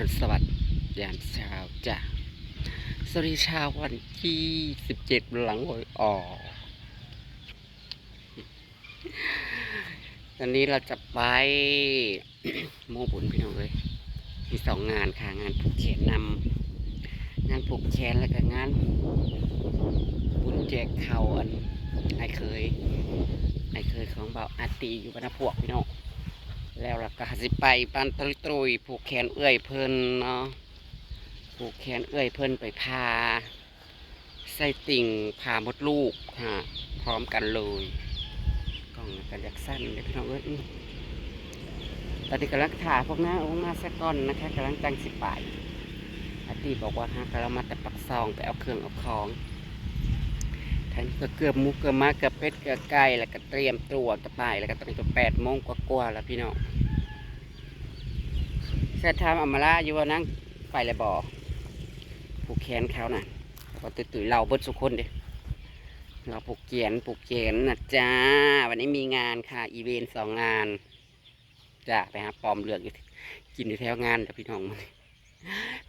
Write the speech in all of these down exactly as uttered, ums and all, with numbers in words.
สวัสดียามเช้าจ้ะ สวัสดีเช้าวันที่สิบเจ็ด หลังหวยออก ตอนนี้เราจะไป โมบุญพี่น้องเอ้ย มีสองงานค่ะ งานผูกแขนนำ งานผูกแขนแล้วก็งานบุญแจกข้าวอันไอ้เคย ไอ้เคยของเบาอาตีอยู่บ้านนาพวกพี่น้อง แล้วเราก็สิไปบ้านตะลุยตรุยผูกแขนเอื้อยเพิ่นเนาะ ผูกแขนเอื้อยเพิ่นไปผ่าไส้ติ่ง ผ่ามดลูกฮะ พร้อมกันเลย กล้องก็อยากสั้นเลยพี่น้องเอ้ย อืม ตอนนี้กำลังถ่าพวกน้าองค์มาสะก่อนนะคะ กำลังจังสิไป อาตีบอกว่าฮะกำลังมาแต่ปักซองไปเอาเครื่องเอาของ ทั้งก็เกือบหมูเกือบหมาเกือบเป็ดเกือบไก่ แล้วก็เตรียมตัวจะไป แล้วก็ตั้งแต่แปดโมงกว่าๆแล้วพี่น้อง แซ่ถามอำมาลาอยู่ว่านางไปแล้วบ่ ผูกแขนเขาน่ะ ก็ตุ้ยๆเล่าเบิดสุคนเด้ เราผูกแขน ผูกแขนนะจ้า วันนี้มีงานค่ะ อีเวนต์สองงานจ้า ไปหาปอมเหลืองอยู่ กินอยู่แถวงานจ้ะพี่น้อง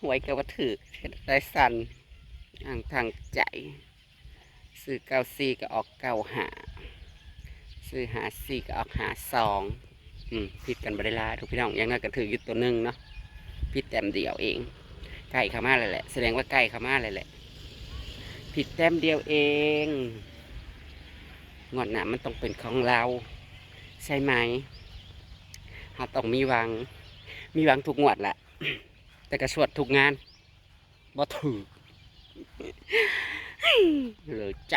หวยก็ว่าถืก ได้สั่น อ่างทางใจ ซื้อเก้าสี่ก็ออกเก้าห้า ซื้อห้าสี่ก็ออกห้าสอง อืม ผิดกันบ่ได้หลายดอกพี่น้อง อย่างน้อยก็ถืกอยู่ตัวหนึ่งเนาะ ผิดแต้มเดียวเอง ใกล้เข้ามาแล้วแหละ แสดงว่าใกล้เข้ามาแล้วแหละ ผิดแต้มเดียวเอง งวดหน้ามันต้องเป็นของเรา ใช่ไหม เราต้องมีหวัง มีหวังทุกงวดแหละ แต่ก็สวดทุกงาน บ่ถืก เหลือใจ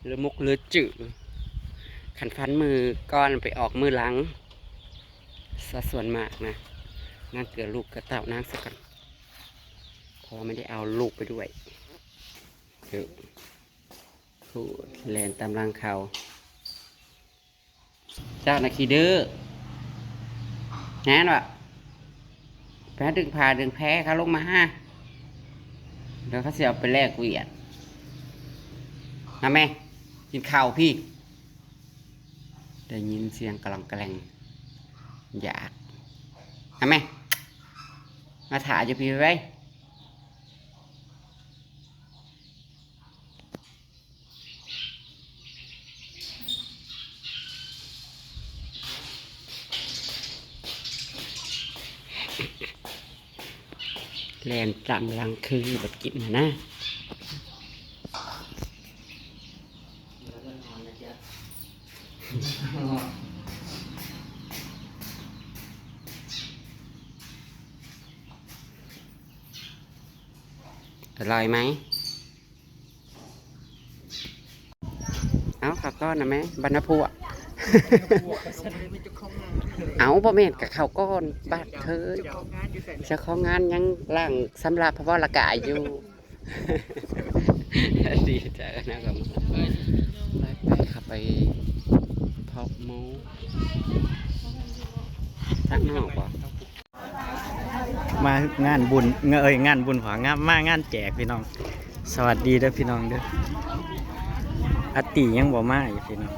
เหลือมกเหลือจือ คันฟันมือก่อนไปออกมือหลัง ซะส่วนมากนะ นางเกลือลูกกับเต้านางซะก่อน เพราะว่าไม่ได้เอาลูกไปด้วย เออ พูดแล่นตามหลังเขา เจ้าน่ะขี้ดื้อ แน่นว่ะ ไปหาดึงผ้าดึงแพเขาลงมาฮะ เดี๋ยวเขาสิเอาไปแลกเหรียญ มาแม่ กินข้าวพี่ ได้ยินเสียงกะล่องแกล่ง อยาก มาแม่ มาถ่ายอยู่พี่ไว้ แล่นตามหลังคือบัดกินนะนะ อร่อยไหม เอาข้าวก้อนนะแม่ บรรณพวก เอาบ่แม่นกับข้าวก้อน บาดเธอ เจ้าของงานยังล้างสำราบพระวรกายอยู่ ดีใจนะกับไปไปขับไปพอกหมู ทักนอกบ่ มางานบุญ เอ้ย งานบุญหวางาม มางานแจกพี่น้อง สวัสดีเด้อพี่น้องเด้อ อาตียังบ่มาอยู่พี่น้อง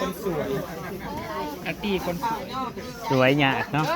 คนสวย อาตีคนสวย สวยยากเนาะ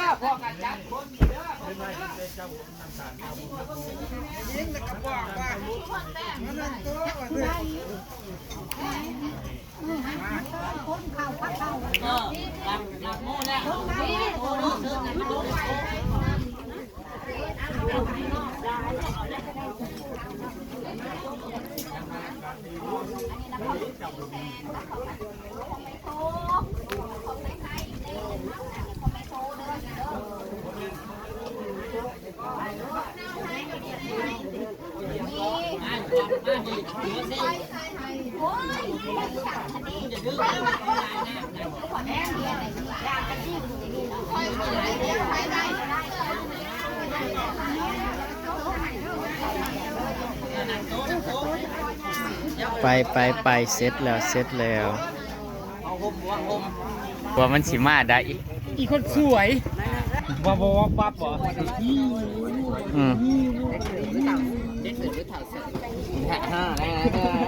ไปไปไป เสร็จแล้ว เสร็จแล้ว กว่ามันสิมาได้ อีคนสวย ว่าบ่ว่าปั๊บบ่อืมเด็กเสิร์ฟหรือเถ่าเสิร์ฟห้าแล้ว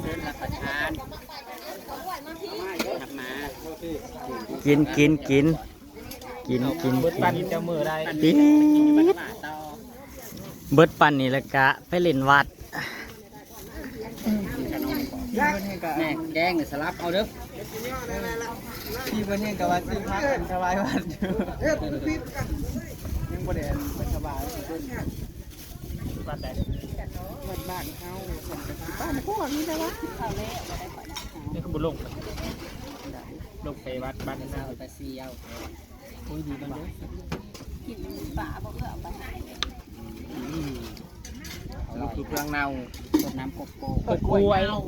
เชิญรับประทานมาเด้อครับมากินกินกินกินกินเบิดปันกินเจ้ามือได้ติดเบิดปันนี่แหละกะไปเล่นวัด แม่แกงเนี่ยสลับเอาเด้อพี่เพิ่นยังกะว่าซื้อผักถวายวัดอยู่ยังบ่ได้อันไปถวายวัดใดวัดบ้านเฮาบ้านพวกนี้นะวะนี่คือบ่ลงไปลงไปวัดบ้านเฮาไปเสี่ยว โอ้ยดีกันเด้อกินปลาบ่เอื้อเอาไปหายเลยอืมนี่คือเครื่องเน่าต้มน้ำโกโก้เออกล้วยเน่า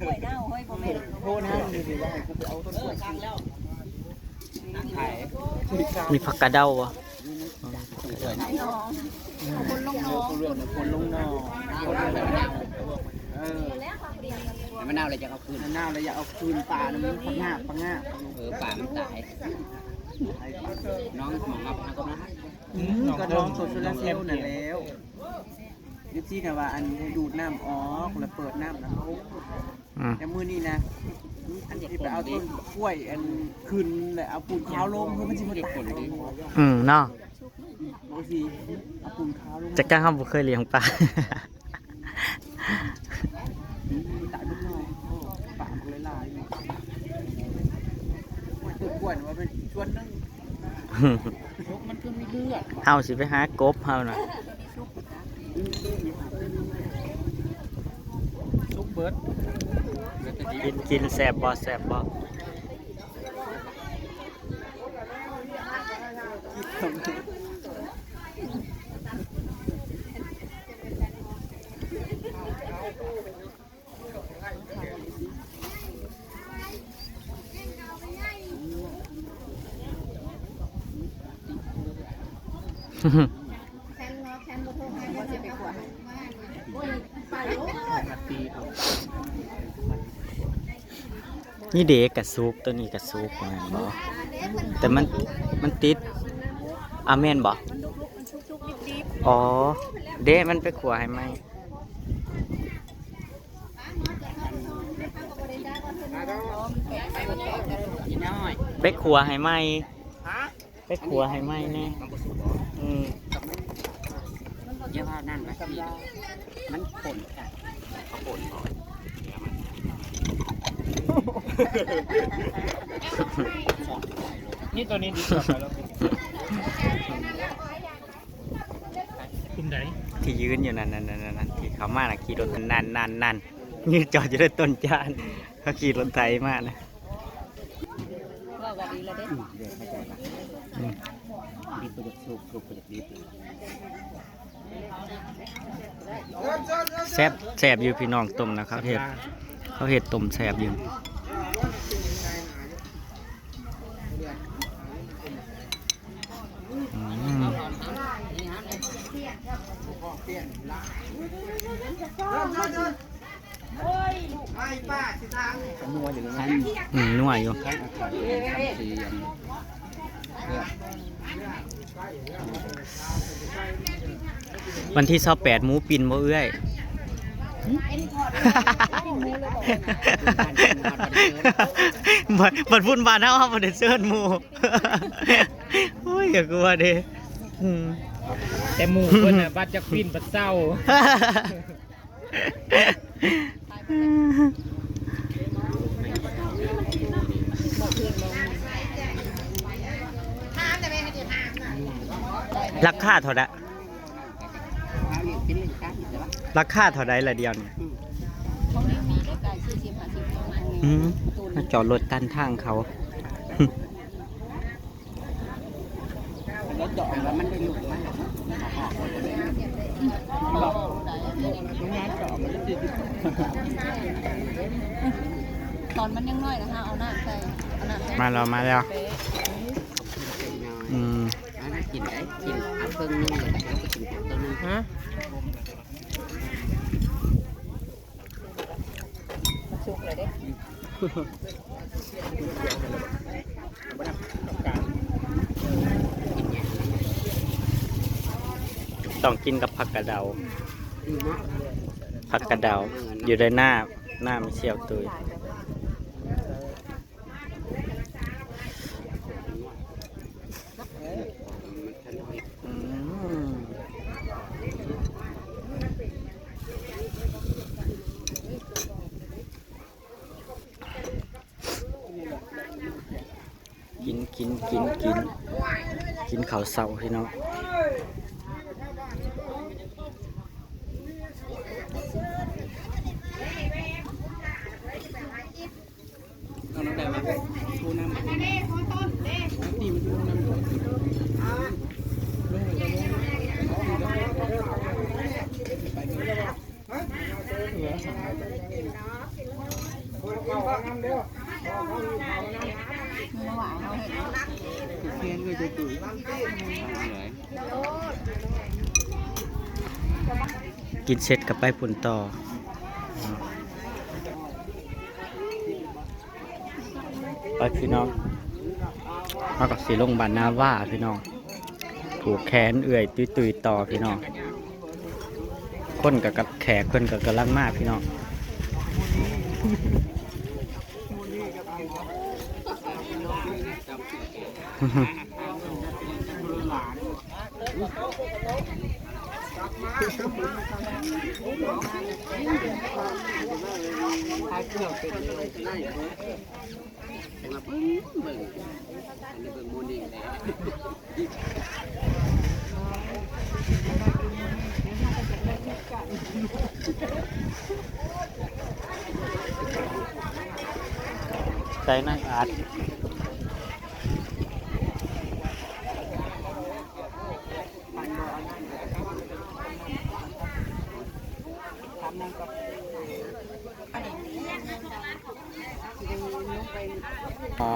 กล้วยเน่าเฮ้ยบ่แม่นโทษนะดีๆว่าให้กูไปเอาต้นกล้วยเออสั่งแล้ว มีผักกาดเดาบ่ น้องคนลงน้องคนลงน้องเออมะนาวเลยจะเอาคืนมะนาวเลยอยากเอาคืนปลานะมันพังงาบพังงาบเออปลามันตายน้องมองมาพังก็มาอืมก็น้องสดสุดแล้วเซลล์นั่นแล้ว เอฟซีนะว่าอันให้ดูดน้ำออกแล้วเปิดน้ำนะอืมแต่มื้อนี้นะอันที่ไปเอาต้นกล้วยอันขึ้นแล้วเอาปูนขาวลงเพื่อมันจะมาตายอืมเนาะบางทีเอาปูนขาวลงจักจังเฮาบ่เคยเลี้ยงปลาอืมตายเบิดเลยปลามันเลยหลายต้นกล้วยว่าเป็นชวนนึง มันคือมีเลือดเฮาสิไปหากบเฮาน่ะซุปเบิดกินกินแซ่บบ่แซ่บบ่นี่เด็กกระซุกตัวนี้กระซุกแม่นบ่แต่มันมันติดอ่ะแม่นบ่อ๋อเด้มันไปขัวให้ไหม ไปขัวให้ใหม่ไปขัวให้ใหม่แน่อืมเดี๋ยวว่านั่นนะพี่มันป่นค่ะเขาป่นก่อนเดี๋ยวมันนี่ตัวนี้ดีกว่าแล้วคุณไดที่ยืนอยู่นั่นนั่นนั่นนั่นที่เขามาน่ะขี่รถนั่นนั่นนั่นยืนจอดอยู่ในต้นจานเขาขี่รถไถมานะว่ากันดีแล้วเด้อืมเดี๋ยวเข้าใจละอืมดิบไปจากสุกสุกไปจากดิบแซ่บแซ่บอยู่พี่น้องต้มนะครับเห็ดเขาเห็ดต้มแซ่บอยู่ อืมอืมนัวอยู่วันที่ซาวแปดหมูปิ่นบ่เอื้อยบัดบัดพุ่นบ้านเฮาเฮาบ่ได้เชิญหมู่โอ้ยอย่ากลัวเด้อืมแต่หมู่เพิ่นน่ะบัดจักปิ้นบัดเซาราคาเท่าใดราคาเท่าใดละเดียวนี่อืมมาจอดรถตันทางเขาแล้วเจาะแล้วมันได้หลุดไหมตอนมันยังน้อยนะคะเอาน้ำใส่เอาน้ำใส่มาแล้วมาแล้วอืมกินได้กินเอาเครื่องนึ่งเลยแล้วก็กินเครื่องนึ่งฮะ ต้องกินกับผักกะเดา ผักกะเดา อยู่ในหน้า หน้ามันเชียวตุย อืม กิน กิน กิน กิน กินข้าวเช้าพี่น้อง เอาน้ำแดงมาปูน้ำ นี่มันปูน้ำ กินเสร็จก็ไปพุ่นต่อ ไปพี่น้อง เฮาก็สิลงบ้านนาว่าพี่น้อง ผูกแขนเอื้อยตุยๆต่อพี่น้อง คนก็กับแขกเพิ่นก็กำลังมาพี่น้อง ใส่น้ำอัด อ๋อ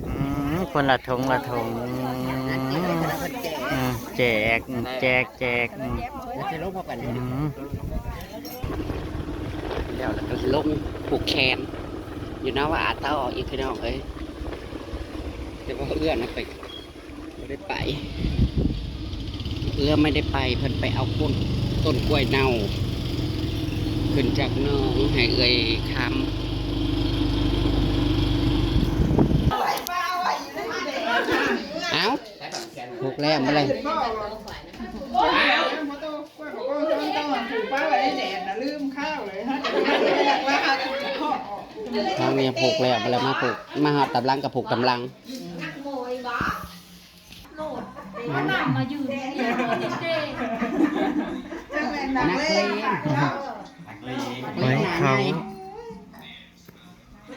อืม คนละถุงละถุง อืม อืม แจก อืม แจก แจก อืม แล้วสิลงพร้อมกัน อืม แล้ว แล้วก็ลงผูกแขน อยู่นะว่าอาเต้าออกอีกพี่น้องเอ้ย แต่ว่าเอื้อนนะไป บ่ได้ไป เอื้อไม่ได้ไป เพิ่นไปเอาต้น ต้นกล้วยเน่า ขึ้นจากหนองให้เอื้อยคำ เอ้า ผูกแล้วมาเลย ทางนี้ผูกแล้วมาเลย มาผูก มาหอดตำลังกับผูกตำลัง อืม มายืน นักเลง นักเลง เฮ้ย เขา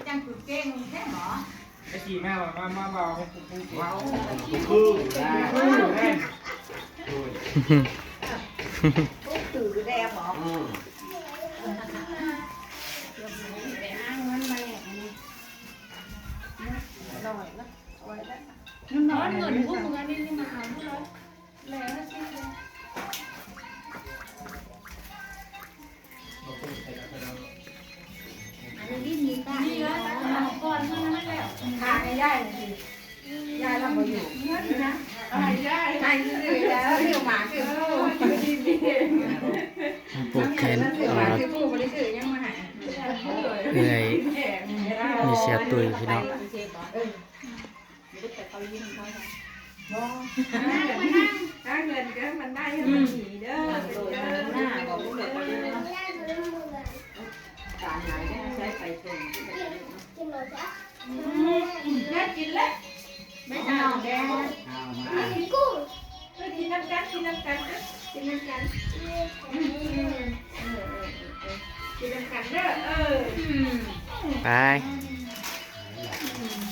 จังคือเก่งแท้หมอ ไอ้สี่แม่ว่ามา มาเบา เว้า คือ คือ คือแดงหมอ อืม ไปอ้างมันมาแหละ อันนี้ อร่อยนะ อร่อยแล้ว มันนอนเหมือนพวกมึงอันนี้นี่มาเอาด้วย นี่แล้วก่อนเท่านั้นแหละ พาไปย่ายเลยสิ ย่ายเราบ่อยู่ อะไรย่าย ให้ซื้อแล้ว ซื้อหมาซื้อผู้ ผูกแขน ซื้อหมา อ่า ซื้อผู้ บ่ได้ซื้อยังมาให้ เอื้อย มีเสียตุยพี่น้อง บ่ ถ้าเงินก็มันได้ให้มันหนีเด้อ เออ หน้าบอกว่าเกิดอะไรขึ้น สารไหนได้ใช้ไฟชง อืม น่ากินแล้ว ไม่เอาแล้ว เอามา กินกุ้ง เออ กินน้ำกัน กินน้ำกัน กินน้ำกัน อืม เออ เออ เออ เออ กินน้ำกันเด้อ เออ อืม ไป อืม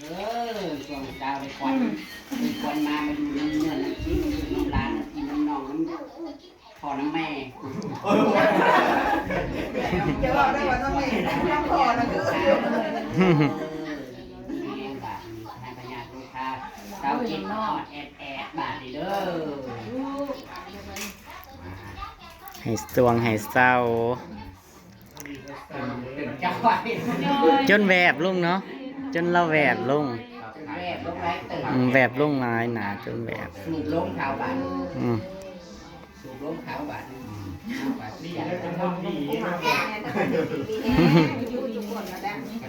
เออ ช่วงเช้าได้ควัน อืม ได้ควันมา มาอยู่ในเมืองนั่นกิน อยู่น้ำร้านนั่นกินน้ำนองน้ำพ่อน้ำแม่ จะบอกได้ว่าน้องแม่น้องพ่อนะคือ เออ นี่บาดนี้ พนักงานลูกค้า เช้ากินทอดแอดแอดบาดนี้เด้อ ให้สวงให้เศร้า จนแวบลงเนาะ จนเราแวบลง แวบลงหลายเติบ อืม แวบลงหลายหนาจนแวบ สูบลงขาวบาด อืม สูบลงขาวบาด บาดเสีย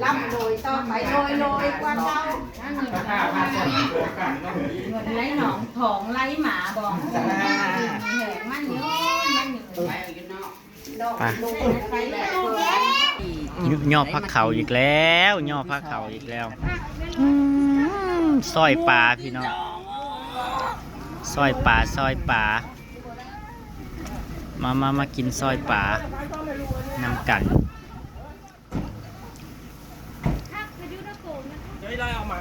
ร่ำรวยต่อไป รวยรวยกว่าเก่า เงินไหลหนองทองไหลหมาบอก แหงมันอยู่ มันอยู่ ไป ไป ยอดผักเขาอีกแล้ว ยอดผักเขาอีกแล้ว อืม ซอยปลาพี่น้อง ซอยปลา ซอยปลา มา มา มากินซอยปลานำกัน เดี๋ยวเราเอามา